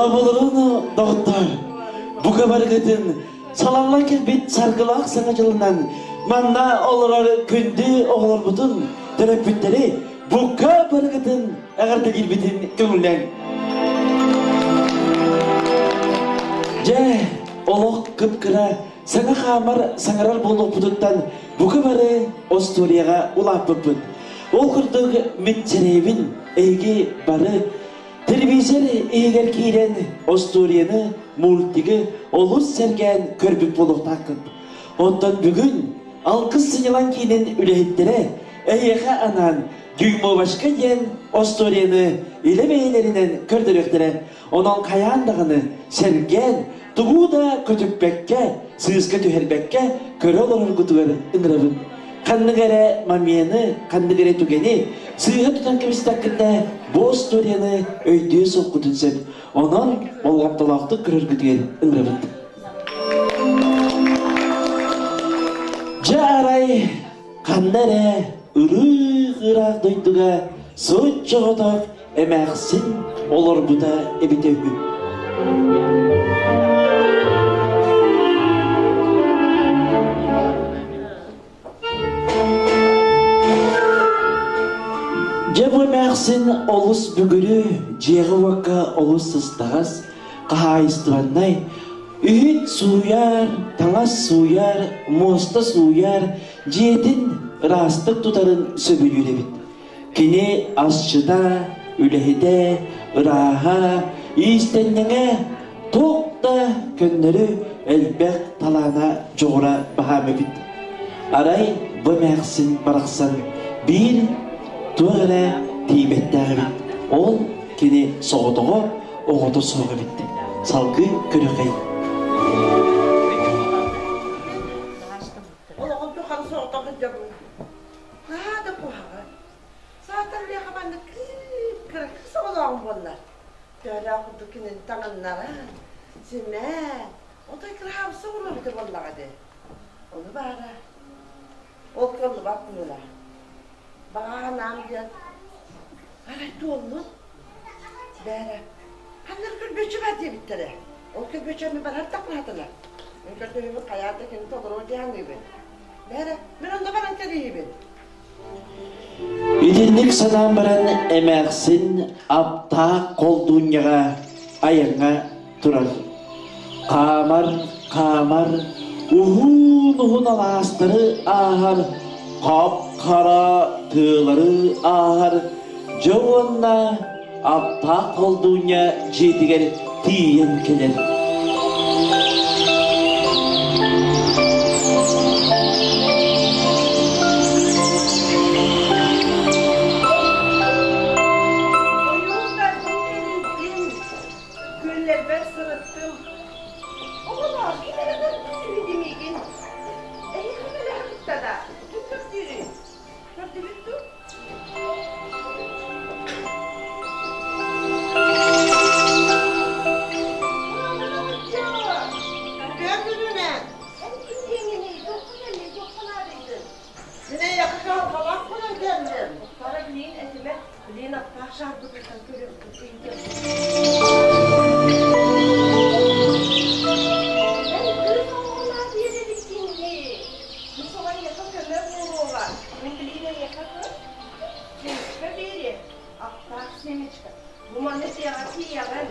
Дорооболорун, доҕоттор! Бука барыгытын салаллан кэлбит саргылаах саҥа дьылынан манна олорор күндү оҕолорбутун, төрөппүттэри бука барыгытын эҕэрдэлиирбитин көҥүллэҥ. Дьэ, олох кып-кыра, саҥа хаамар, саҥарар буолуохпутуттан бука бары остуоруйаҕа улааппыппыт. Ол курдук мин сэрэйэбин, эһиги бары Телевизор иһигэр киирэн остуоруйаны, мультигы олус сэргээн көрбүт буолуохтааххыт. Оттон бүгүн Алгыс сынньалаҥ киинин үлэһиттэрэ эһиэхэ анаан «Дюймовочка» диэн остуоруйаны илэ бэйэлэринэн көрдөрүөхтэрэ. Онон хайаан даҕаны сэргээн, тугу да көтүппэккэ, сыыска түһэрбэккэ көрө олороргутугар ыҥырабын. Ханнык эрэ момены, ханнык эрэ түгэни сыыһа тутан кэбистэххинэ, бу остуоруйаны өйдүө суоххутун сөп. Онон болҕомтолоохтук көрөргүтүгэр ыҥырабыт. Дьэ арай ханна эрэ ырыых-ыраах дойдуга соччоҕотох эмээхсин олорбута эбитэ үһү. Дьэ бу эмээхсин олус бүгүрү, дьиэҕэ-уокка олус сыстаҕас, хаһаайыстыбаннай, иһит сууйар, таҥас сууйар, муоста сууйар, дьиэтин ыраастык тутарын сөбүлүүр эбит. Кини асчыта, үлэһитэ, ырааһа, иистэнньэҥэ туох да көннөрү элбэх талаана дьоҕура баһаам эбит. Арай бу эмээхсин барахсан биир туох эрэ тиийбэттээх эбит. Ол кини соҕотоҕо оҕото суох эбит. Салгыы көрүөхэй. Олоҕун тухары соҕотох сылдьабын. Наһаа да куһаҕан. Саатар миэхэ маннык кыра кыыс оҕолооҕум буоллар. Төһөлөөх курдук кинини таҥыннаран, симээн, отой кыраһаабысса оҕолор эбитэ буоллаҕа дии. Ону баара, ол кыаллыбат быһыылаах. Баҕа санаам диэн, арай туоллун. Бээрэ, ханна эрэ көрбүөччү баар диэбиттэрэ. Ол көрбүөччү эмиэ барар тахпаатылар. Мин көрдөһүүбүн хайаан да кини толоруо дии саныыбын. Бээрэ, мин онно баран кэлииһибин. Итинник санаан баран эмээхсин аптаах колдунньаҕа айаҥҥа турар. Хаамар, хаамар, уһун-уһун алаастары ааһар, хап-хара тыалары ааһар, дьэ уонна аптаах колдунья дьиэтигэр тиийэн кэлэр. Ойуун кэлиитин күөллэрбэр сырыттым. Оҕолоор, ким эрэ көрдүүр үһү миигин. Эһиэхэ мэлэһэ да, ким көрдүүрүй? Көрдүгүт дуу? Семечка бери, аттаах семечка. Бу маны тиэҕэ тиийэҕин.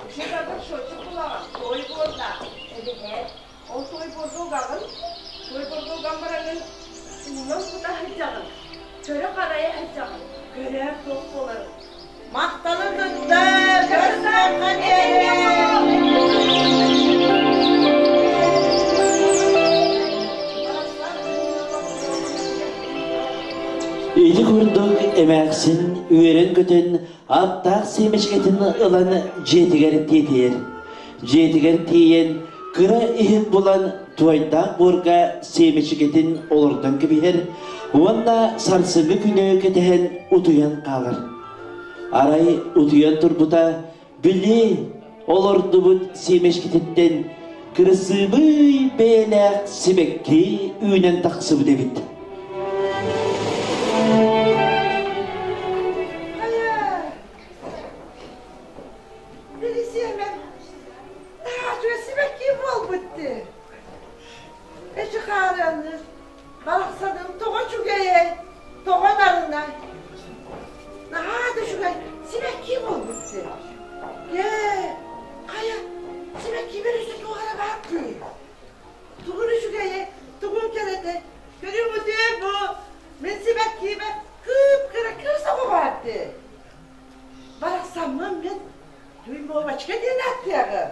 Үчүгэй счетчик булаҕын, той буолла. Эбэһээт, ол той буорга угаҕын, той буорга уган бараҥын уунан кута сылдьаҕын, көрө-харайа сылдьаҕын, көрөөр туох буоларын. Махталы кытта көрсүөххэ диэри! Ити курдук эмээхсин үөрэн-көтөн аттаах сиэмэчкэтин ылан дьиэтигэр тиэтийэр. Дьиэтигэр тиийэн кыра иһит булан туойдаах буорга сиэмэчикэтин олордон кэбиһэр уонна сарсыҥҥы күнү кэтэһэн утуйан хаалар. Арай утуйан турбута били олордубут сиэмэчкититтэн кырасыабый бэйэлээх сибэкки үүнэн тахсыбыт эбит. Били сиэмэм. Дарынай. Наһаа да үчүгэй сибэкки буолбут сир. Ээ, хайа, сибэккибэр өссө туох эрэ баар дии. Тугун үчүгэйэ, тугун кэрэтэ, көрүҥ бу, мин сибэккибэр кып-кыра кыыс оҕо баар дии. Барахсаммын мин Дюймовочка диэн ааттыаҕым.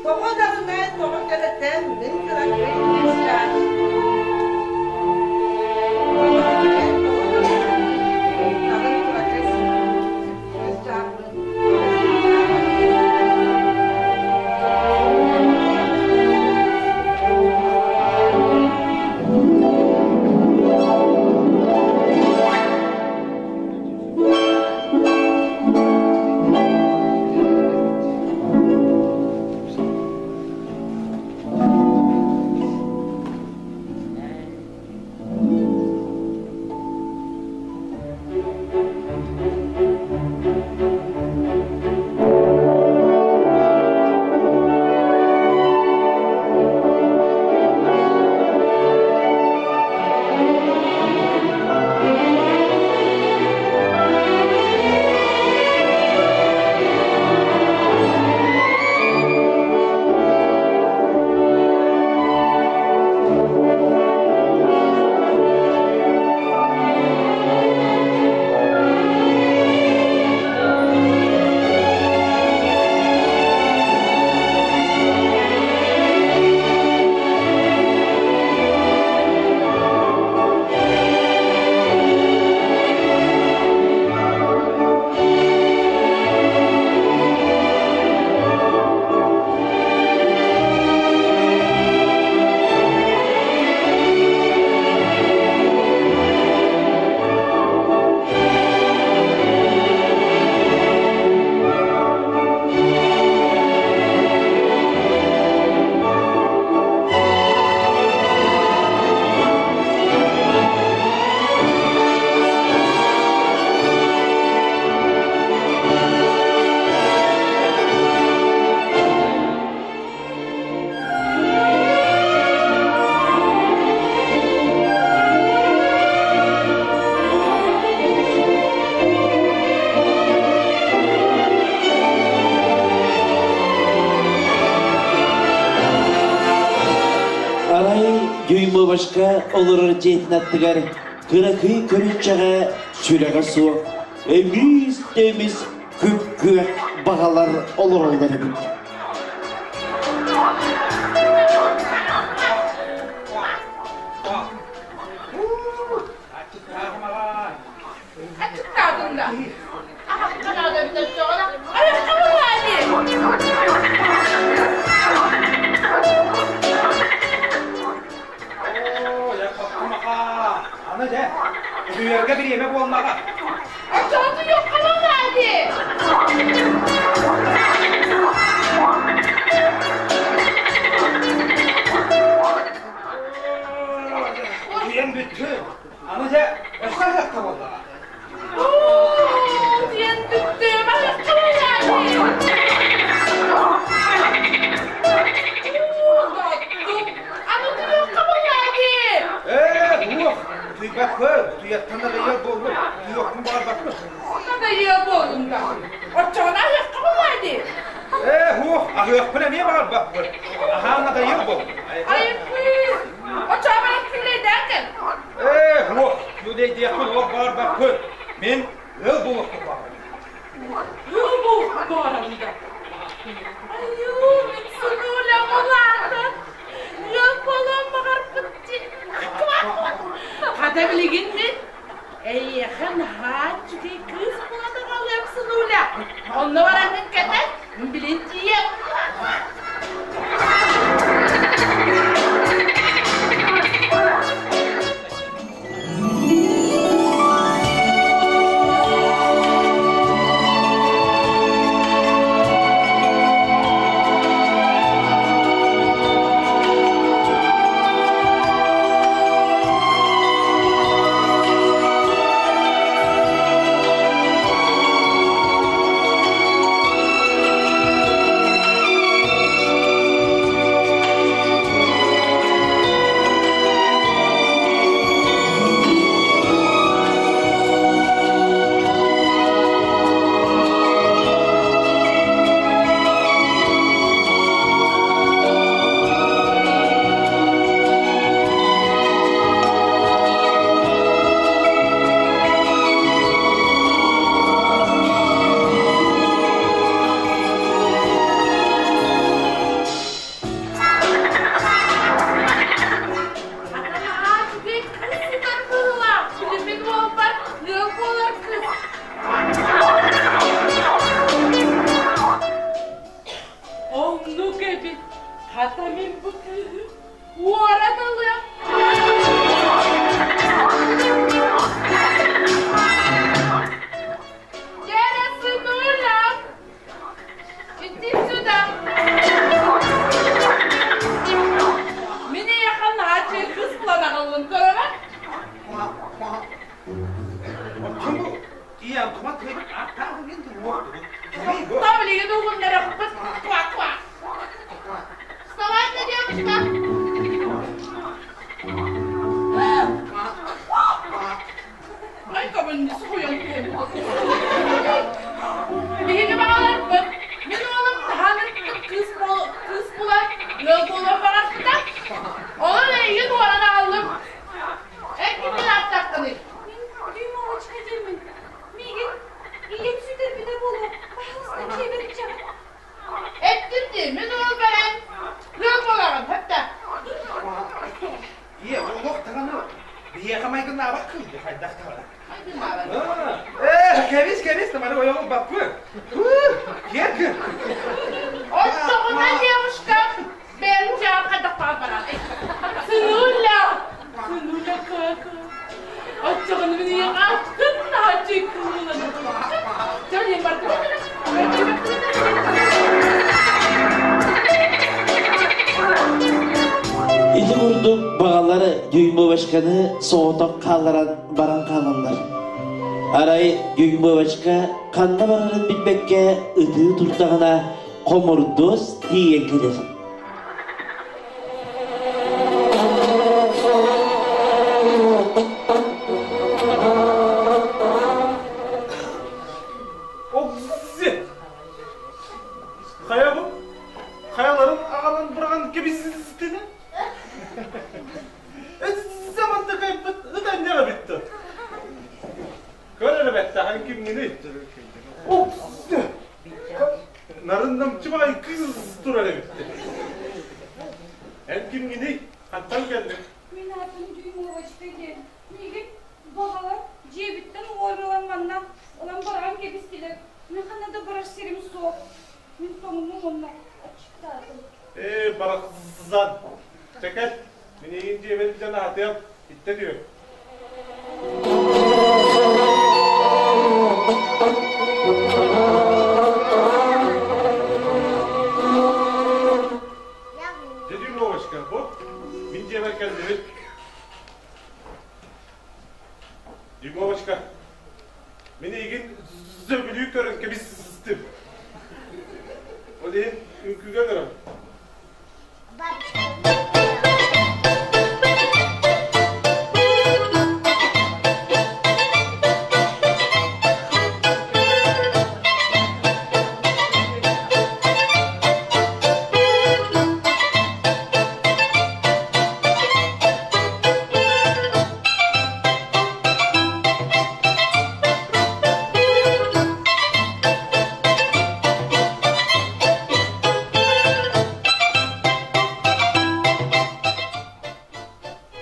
Тоҕо дарынай, тоҕо кэрэтэ, мин кыракый кыысчаан. Нарын кыракый кыысчааммын. Арай Дюймовочка олорор дьиэтин аттыгар кыракый көрүччэҕэ сүрэҕэ суох, эмиис-эмис күп-күөх баҕалар олороллор эбит. Аны дьэ, утуйарга бириэмэ буоллаҕа. Утуйан бүттү. Аны дьэ, өссө аһыахха буоллаҕа. Ээ, уох, утуйбаккын, утуйаттан да дайыал буоллум, утуйуохпун баҕарбаппын. Ээ, уох, аһыахпын эмиэ баҕарбаппын. Аһаан надайыал буоллум. Ээ, уох, күлэйдиэхпин олох баҕарбаппын. Мин ыал буолуохпун баҕарабын. Хата билигин мин эйиэхэ наһаа үчүгэй кыыс буолан аҕалыам Сынуля. Онно бараҥҥын кэтэн, билин тиийэн. Хата мин бу кыыһы уоран ылыам. Дьэ, сынуля, иди сюда. Мин эйиэхэ наһаа кыыс булан аҕаллым, көрөҕүн? Там билигин угуннарыахпыт. Ква-ква. Вставайте, девушка. Ай, кабын суйан Биһиги баҕаларбыт. Мин уолум таһаанын кыыс кыыс булан ыал буолуон баҕарбыта. Онон эйигин уоран аҕаллым. Эн кимин ааттааххыный? Мин Дюймовочка диэммин. Миигин ийэм сүтэрбитэ буолуо. Баһылыста дьиэбэр илдьэҕин. Эттим дии, мин уол бэрэн ыал буолаҕын, хөптө. Ийэ, олох даҕаны биһиэхэ майгыннаабат кыылды хайдах даҕаны. Майгыннаабат. Ээ, кэбис, кэбис, тамары ойоҕун баппы. Киэр Оттоҕуна, девушка, бэйэм дьиэҕэр хайдах баҕар баран. Сынуля, сынуля кака. Оччоҕуна мин ийэм атын наһааччы кыылланар. Дьон бардыбыт. Ити курдук баҕалар Дюймовочканы соҕотох хаалларан баран хаалаллар. Арай Дюймовочка ханна барарын билбэккэ ытыы турдаҕына хомурдуос тиийэн кэлэр. Хайа бу? Хайаларын аҕалан быраҕан кэбистини? Заманта кайпыт ыт анньаҕа бүттү. Көр эрэ бэттэхэн кимҥиний? Нарыннамчы баҕай кыыс турар эбиттэ. Эн кимҥиний? Хантан кэллиҥ? Мин аатым Дюймовочка диэн. Миигин баҕалар дьиэбиттэн уоран манна ылан баран кэбистилэр. Мин ханна да барар сирим суох. Мин тоҥнум уонна аччыктаатым. Ээ, барахсан. Чэкэт, мин эйигин дьиэбэр илдьэн аһатыам. Иттэ түөр. Дядя Вовочка, бу мин дьиэбэр кэллибит. Дюймовочка, мин эйигин сөбүлүү көрөн кэбистим. Ол иһин үҥкүүгэ ыҥырам.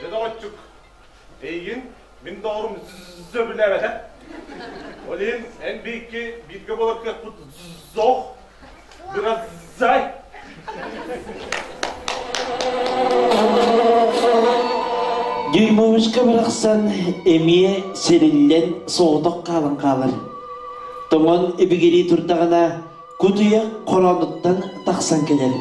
Дьэ, доҕоччук, эйигин мин доҕорум сөбүлээбэтэ. Ол иһин эн биһикки бииргэ буолар кыахпыт суох. Быразай! Дюймовичка барахсан эмиэ сириллэн соҕотох хаалан хаалар. Тоҥон ибигирии турдаҕына кутуйах хороонуттан тахсан кэлэр.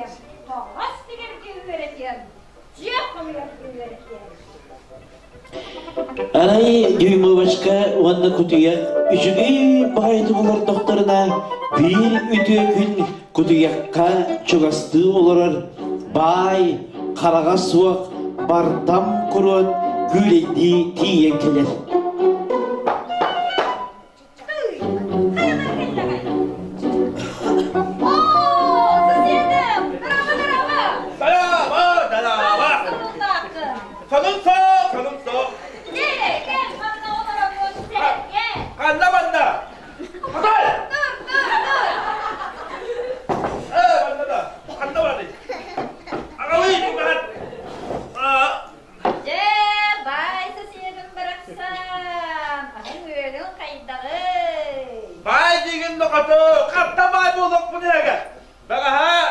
үөрэтиэм, таҥас тигэргэ үөрэтиэм, дьиэ хомуйарга үөрэтиэм. Арай Дюймовочка уонна кутуйах үчүгэй баҕайытык олордохторуна, биир үтүө күн кутуйахха чугастыы олорор баай, хараҕа суох бардам куруот күүлэйдии тиийэн кэлэр. Тыый, хайалар кэллэҕэй? Оо, сусиэдым, драба-драба! Драба, драба! Сонуннааххын. Сонун суох, сонун суох. Дьэ, кэл, манна олороммун сэргэ. Ханна манна? Хотой! Тур, тур, тур! Э, манна да. Ханна барый? Аҕалый, бугаат. Дьэ, баай сосиэдым барахсан, аһыҥ-үөлүҥ хайдаҕый? Баай диигин нохото, хатта баай буолуохпун эгэ. Бэҕэһээ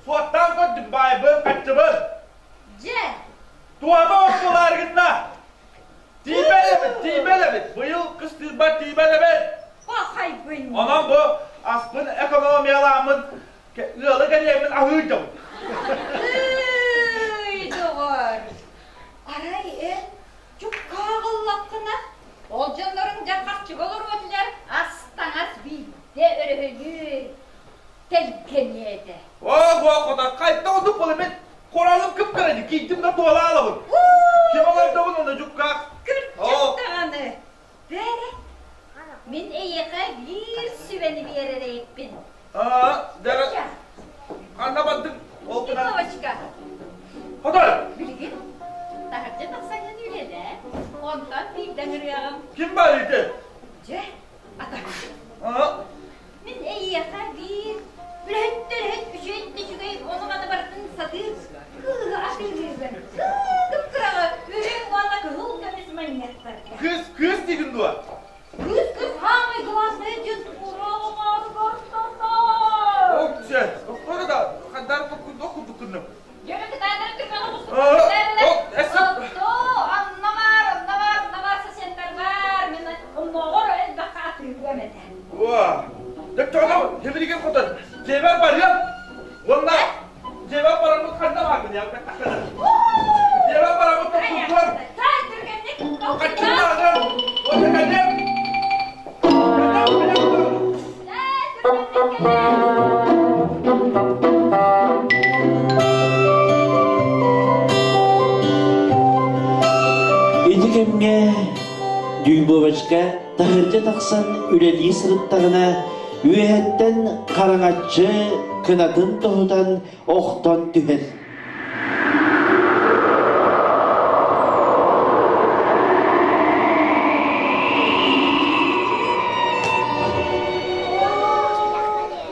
суоттаан көрдүм баайбын, хаччыбын. Дьэ. Туһама ортолааргынна. Тиийбэт тиийбэт эбит. Быйыл кыс тыырбат тиийбэт эбит. Пахайбын. Онон бу аспын экономиялааммын ыалы кэлиэммин аһыыр дьон. Тыый, доҕор. Арай эн чуккааҕыллаххына, ол дьонноруҥ дьэ харчыга олоруо этилэр, ас-таҥас биирдэ өрөһөлүү тэлгэниэ этэ. Оо, хотон хайдах оннук буола мен коралым кып-кыра кийдим да туолаалабын. Ким олордобун оны дьуккаах. Кырдьык даҕаны. Бээрэ, мин эйиэхэ биир сүбэни биэрэр эбиппин. Аа, дэрэ. Ханна бардыҥ? Ол гынан. Петровочка. Хотой! Билигин таһырдьа тахсаҥҥын үлэлээ. Онтон биирдэ ыҥырыаҕым. Ким бар ити? Дьэ, атах. Аа. Мин эйиэхэ биир үлэһит үчүгэй да үчүгэй ону-маны барытын сатыыр кыыһы атыылыыбын. Кып-кыраҕы үрүҥ уонна кыһыл көмүс манньыаттарга. Кыыс, кыыс диигин дуо? Кыыс, кыыс хаамай главное диэн ураалаҕаарыгар тахсар. Ол дьэ, охторо да хандар курдук кынным. Дьөрү кытаанары түрмэҕэ Ол, эссе. Отто, онно бар, онно бар, онно бар сосеннар бар. Мен онноҕор элбэххэ атыылыам этэ. Уа, дьэ, хемиригин хотон, дьиэбэр барыам. Уонна дьиэбэр бараммыт ханна баарбын я Дьиэбэр бараммыт тохтуттуом. Хаччылааҕым, уонна кэлиэм. Ити кэмҥэ Дюймовочка таһырдьа тахсан үлэлии сырыттаҕына, үөһэттэн хараҥаччы кынатын тоһутан охтон түһэр.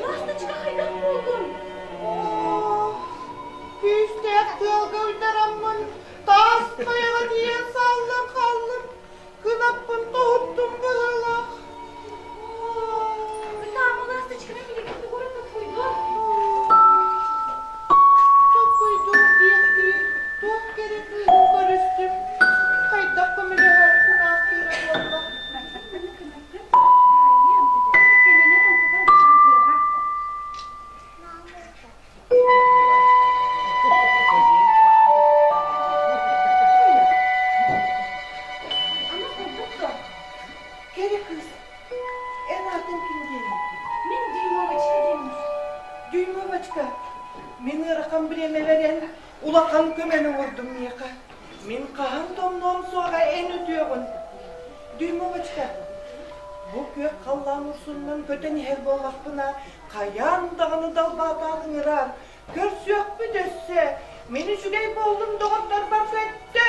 Ласточка хайдах буоллун? Күүстээх тыалга уйдараммын, таас хайаҕа тиийэн сааллан хааллым. Кынаппын тоһуттум быһыылаах. Ытаама, Ласточканы билигин тугу токуйдуом. Токуйдуом диэхтии, туох кэрэ кыыһын көрүстүм. Хайдах көмөлөһөр кунаахтыыра буолла. Ама курдук дуо? Кэрэ кыыс, эн аатыҥ ким диэний? Мин Дюймовочка диэммин. Дюймовочка, мин ыарахан бириэмэбэр эн улахан көмөнү оҥордуҥ миэхэ. Мин хаһан томнуом суоҕа эн үтүөҕүн. Дюймовочка, бу күөх халлаан урсунунан көтөн иһэр буоллахпына, хайаан даҕаны далбаатаан ыҥыраар, Көрсүөхпүт өссө, мин үчүгэй буоллум доҕотторбор көттө!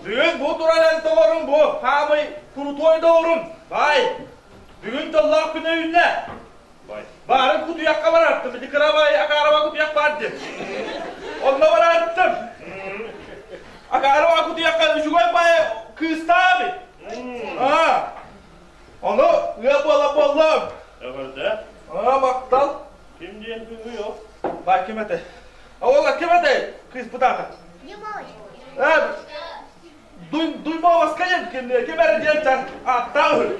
Бүгүн бу турар эн доҕорум бу, хаамый курутуой доҕорум, бай. Бүгүн тыллаах күнэ үүннэ. Баарын кутуйахха барартым, ити кырабай Акарова кутуйах баар диэн. Онно барартым. Акарова кутуйахха үчүгэй бай кыыстаабыт. Аа. Ону ыал буола буоллум. Эҕэрдэ. Аа, махтал. Ким диэн күҥүй ол? Бай ким этэй? Оҕолор ким этэй? Кыыспыт аата. Ээ, Дуймоваска диэн ким ким эрэ диэн чан ааттаах үһү.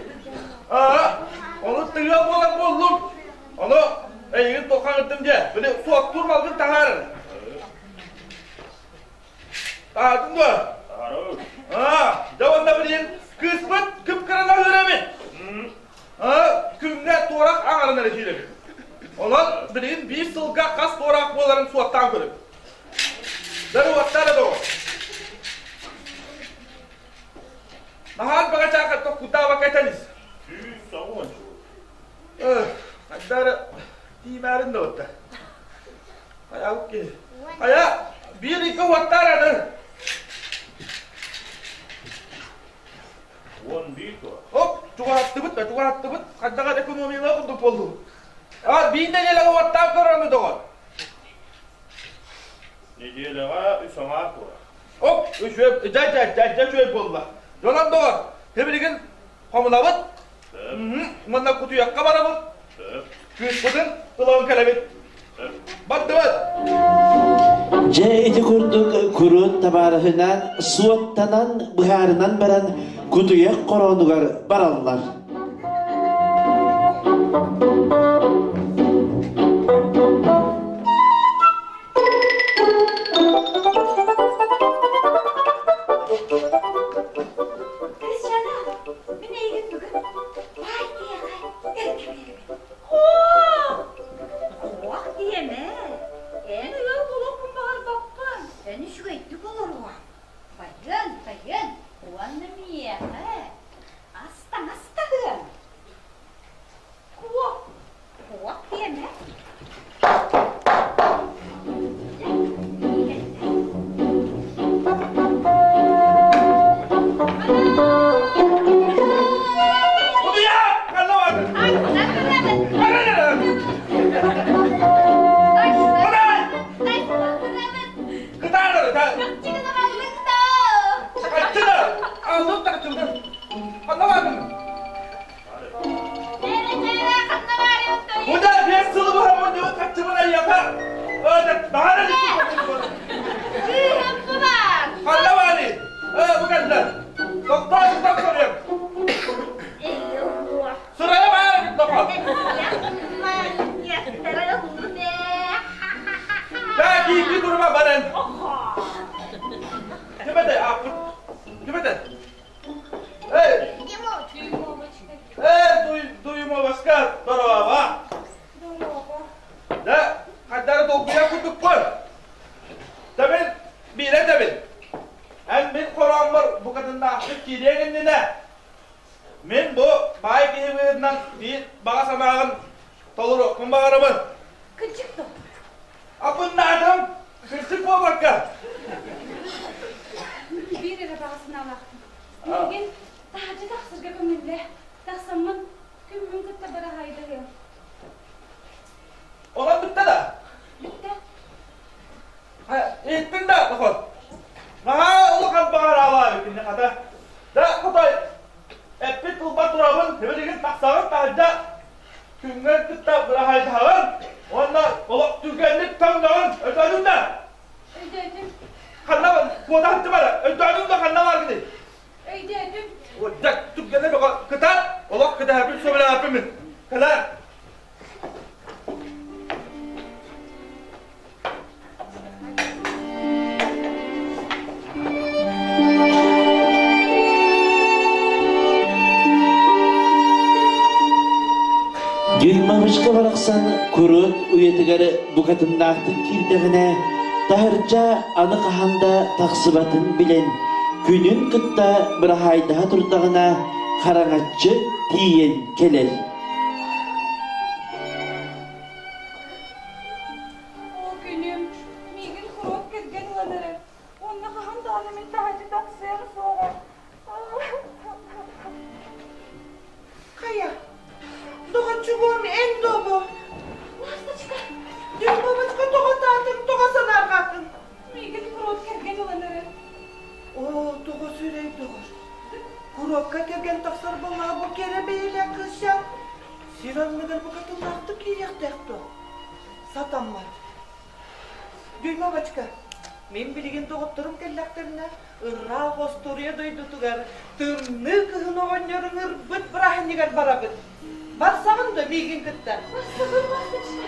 Аа, ону тыа буолар буоллум. Ону эйигин туохха ыҥырдым диэ. Били суоттуур малгын таһаарар. Таһаардыҥ дуо? Таһаарабыт. Аа, дьэ уонна билигин кыыспыт кып-кырана ыыр эбит. Аа, күҥҥэ туорах аҥарын эрэ сиир эбит. Онон билигин биир сылга хас туораах буоларын суоттаан көрүҥ. Дары уоттаара доҕор. Наһаа баҕа чаакатта кутаабакка этэн ис. 180 Хайдары тиимээрин да отта. Хайа киһи. Хайа биир икки уоттаар аны. 11 туо. Оп, чугаһаттыбыт да чугаһаттыбыт. Хайдаҕа экономияла курдук буоллубут. А биир нэдиэлэҕэ уоттаах көрөмү доҕор. Нэдиэлэҕэ үс аҥаар туора. Оп, үчүгэй, дьэ, дьэ, дьэ, дьэ, үчүгэй буолла. Дьонон доҕор, билигин хомунабыт. Уонна кутуйахха барабыт. Кыыспытын ылан кэлэбит. Бардыбыт! Дьэ ити курдук куруут табаарыһынан суоттанан быһаарынан баран кутуйах хороонугар бараллар. Кырсана, мин эйигин бүгүн баай киһиэхэ эргэ биэрэбин. Куох диэмэ. Эн ыал буолуохпун баҕарбаппын. Эн үчүгэйдик олоруоҥ. Байыан, байыан уонна миэхэ ас-таҥас таһыаҥ. Куох, куох диэмэ. Дуймоваска дороба. Да, хаддары долгуйа курдукпун. Табин, биирэ табин. Эн мин хорооммор букатыннаахтык киириэҥ иннинэ мин бу баай киһи быһыытынан биир баҕа санааҕын толоруохпун баҕарабын. Кырдьык да. Апыннаатым, кырдьык буолбакка. Биир эрэ баҕа санаалаахпын. Миигин таһырдьа тахсарга көҥүллээ. Тахсаммын күммүн кытта быраһаайдаһыам. Онон бүттэ да? Бүттэ. Иһиттиҥ да, доҕор? Наһаа улахан баҕараалаабыт кинини хата. Да, хотой, эппит тылбар турабын, билигин тахсаҕын таһырдьа күҥҥэр кытта быраһаайдаһаҕын уонна олох түргэнник тоҥноҕун, өйдөөтүҥ да? Өйдөөтүм. Ханна куотаһыттым эрэ, өйдөөтүҥ да ханна бааргыный? Өйдөөтүм. Дьэ, түргэнэ бөҕө кытаат, олох кыдаһаппын сөбүлээппин мин. Кэлээр. Дюймовичка барахсан куруут уйатыгар букатыннаахтык киирдэҕинэ, таһырдьа аны хаһан да тахсыбатын билэн, күнүн кытта быраһаайдаһа турдаҕына, хараҥаччы тиийэн кэлэр. Ол күнүм миигин куруот кэргэн ылан эрэр. Уонна хаһан да даҕаны мин таһырдьа тахсыам суоҕа. Хайа, доҕоччугуом эн дуо бу? Ласточка! Дюймовочка тоҕо таатыҥ, тоҕо санаарҕаатыҥ? Миигин куруот кэргэн ылан эрэр. Оо, тоҕо сүрэй доҕор. Куруокка кэргэн тахсар буоллаҕа бу кэрэ бэйэлээх кыысчаан. Сир анныгар букатыннаахтык киириэхтээх дуо? Сатаммат. Дюймовочка, мин билигин доҕотторум кэллэхтэринэ, ыраах остуоруйа дойдутугар тымныы кыһын оҕонньорун ырбыт бырааһынньыгар барабыт. Барсаҕын да миигин кытта? Барсабын, Ласточка.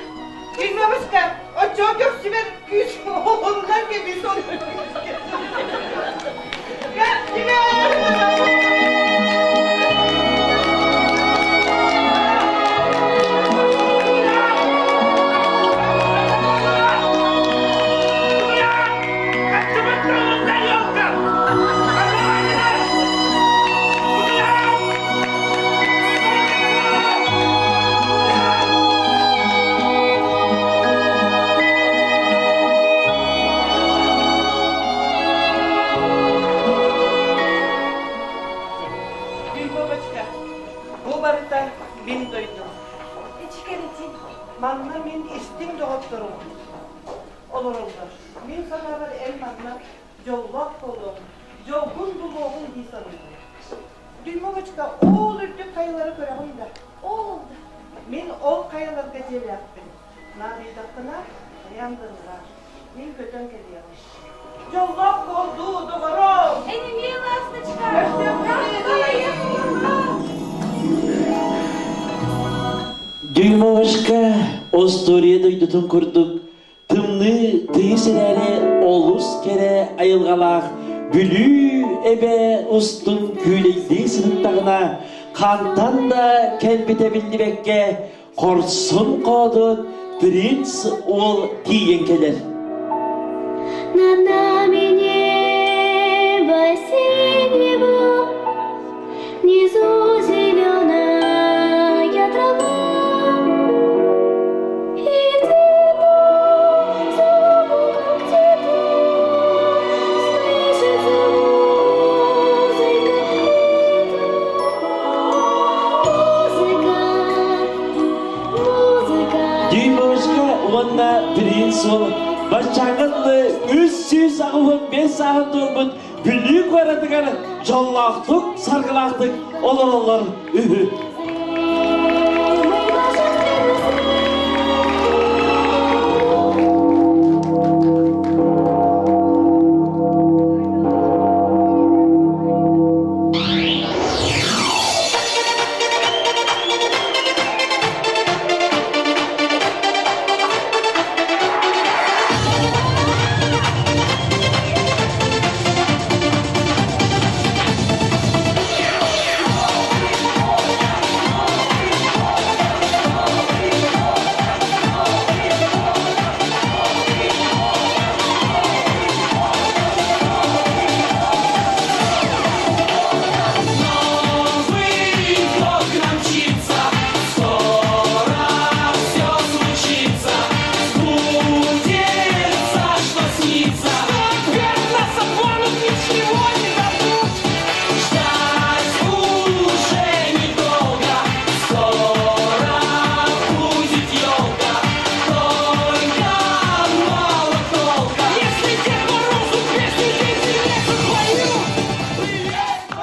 Дюймовочка, оччоҕо көхсүбэр күүс оҕунна кэбис Дюймовочка, бу барыта мин дойдум. Эчикэрэтин. Манна мин истиҥ доҕотторум олороллор. Мин санаабар эн манна дьоллоох буолуоҥ, дьолгун булуоҕуҥ дии саныыбын. Дюймовочка, ол үрдүк хайалары көрөҕүн да? Ол да. Мин ол хайаларга дьиэлээхпин. Наадыйдаххына, хайаан да ыллаар. Мин көтөн кэлиэҕим. Дьоллоох буолдуу, доҕорум! Эн эмиэ, ласточка! Дюймовочка остуоруйа дойдутун курдук Тымныы тыйыс эрээри олус кэрэ айылҕалаах Бүлүү эбэ устун күүлэйдии сырыттаҕына, хантан да кэлбитэ биллибэккэ, хорсун хоодуот принц уол тиийэн кэлэр. Над нами небо синего, внизу зеленая трава. И где-то за облаком где-то слышится музыка лета. Музыка, музыка. Дюймовочка уонна принц уол баччааҥҥа 385 сааһын туолбут Бүлүү куоратыгар дьоллоохтук, саргылаахтык олороллор үһү.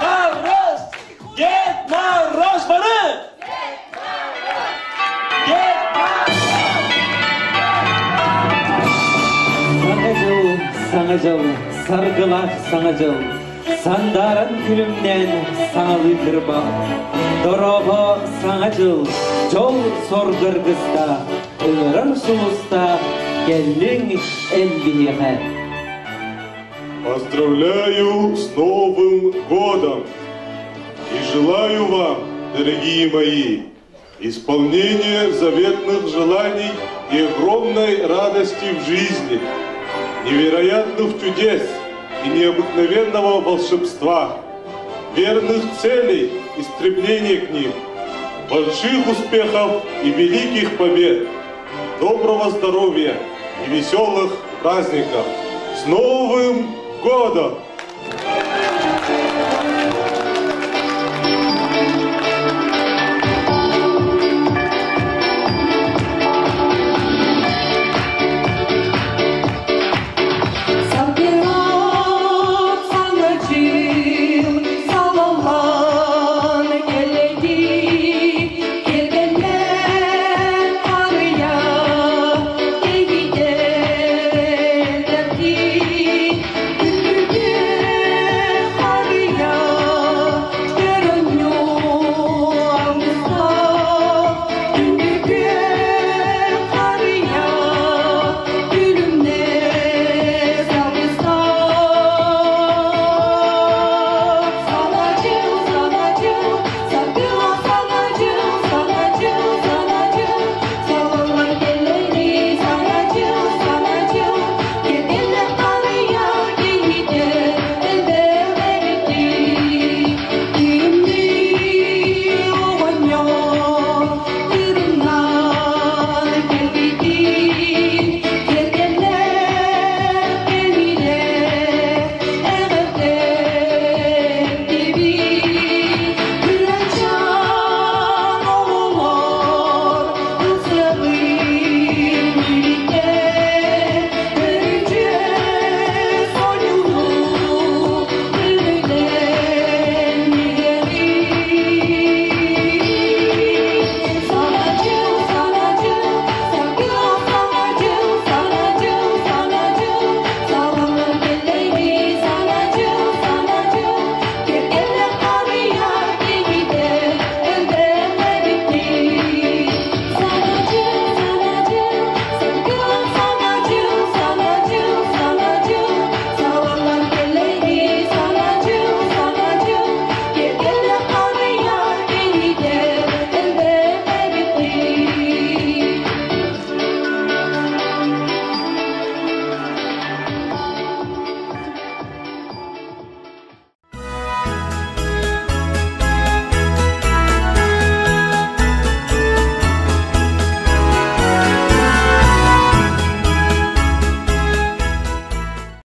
Мороз! Дед Мороз бары! Дед Саҥа дьыл, саҥа дьыл, саргылаах саҥа дьыл, сандааран күлүмнээн саҥалыы кырбах. Дорообо саҥа дьыл, дьол соргыргыста, ыҥырар сулуста, кэллиҥ эн биһиэхэ. Поздравляю с Новым годом! И желаю вам, дорогие мои, исполнения заветных желаний и огромной радости в жизни, невероятных чудес и необыкновенного волшебства, верных целей и стремлений к ним, больших успехов и великих побед, доброго здоровья и веселых праздников. С Новым годом!